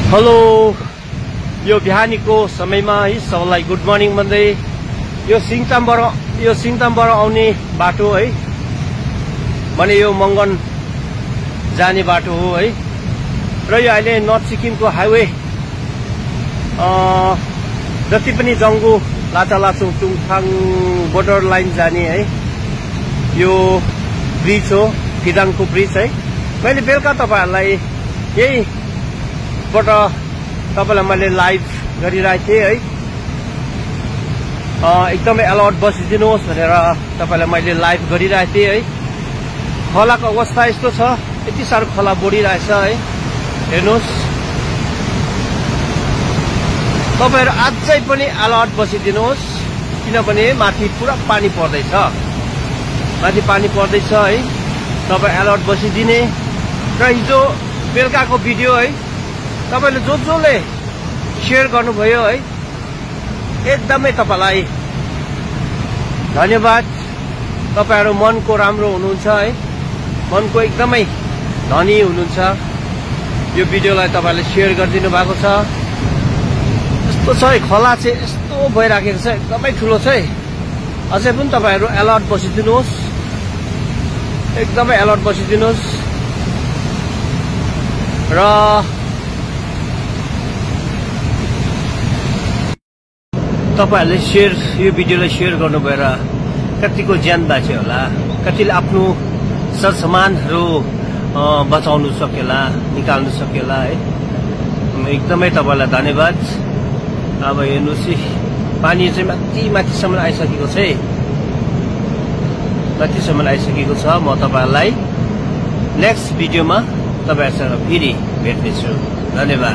Hello, यो बिहानीको समयमा है सबैलाई गुड मर्निङ भन्दै यो सिङतामबाट आउने बाटो है, भने यो मङ्गन जाने बाटो हो है। र यो अहिले नर्थ सिक्किमको हाइवे जति पनि जङ्गु लाचालाचुङ चुङथाङ बोर्डर लाइन जाने है यो ब्रिज हो, फिदाङको ब्रिज है। मैले बेलुका तपाईहरुलाई यहीबाट तपाईलाई मैले लाइभ गरिरहेको थिएँ है। एकदमै अलर्ट बसिदिनुहोस् भनेर तपाईलाई मैले लाइभ गरिरहेको थिएँ है। खोलाको अवस्था यस्तो छ, यति साह्रो खोला बढिरहेछ है, हेर्नुहोस्। तपाईहरु अझै पनि अलर्ट बसिदिनुहोस्, किनभने माथि पुरा पानी पर्दैछ, है। तपाईं अलर्ट बसिदिने। र हिजो बेलुकाको भिडियो है तपाईले जसले शेयर गर्नुभयो है, एकदमै तपाईलाई धन्यवाद। तपाईहरु मनको राम्रो हुनुहुन्छ है, मनको एकदमै धनी हुनुहुन्छ। यो भिडियोलाई तपाईले शेयर गरिदिनु भएको छ। यस्तो छ है, खोला चाहिँ यस्तो भइराखेको छ, एकदमै ठुलो छ है। अझै पनि तपाईहरु अलर्ट बसिदिनुहोस्, एकदमै अलर्ट बसिदिनुहोस्। र तपाईहरुले यो भिडियोलाई शेयर गर्नु भएर कतिको ज्यान बाँच्यो होला, कतिले आफ्नो सरसामानहरु बचाउनु सकेला, निकाल्नु सकेला है। एकदमै तपाईलाई धन्यवाद। अब हेर्नुस्, पानी चाहिँ माथिसम्म आइसकेको छ है, माथिसम्म आइसकेको छ। म तपाईहरुलाई नेक्स्ट भिडियोमा तपाईहरुसँग फेरि भेट्नेछु। धन्यवाद।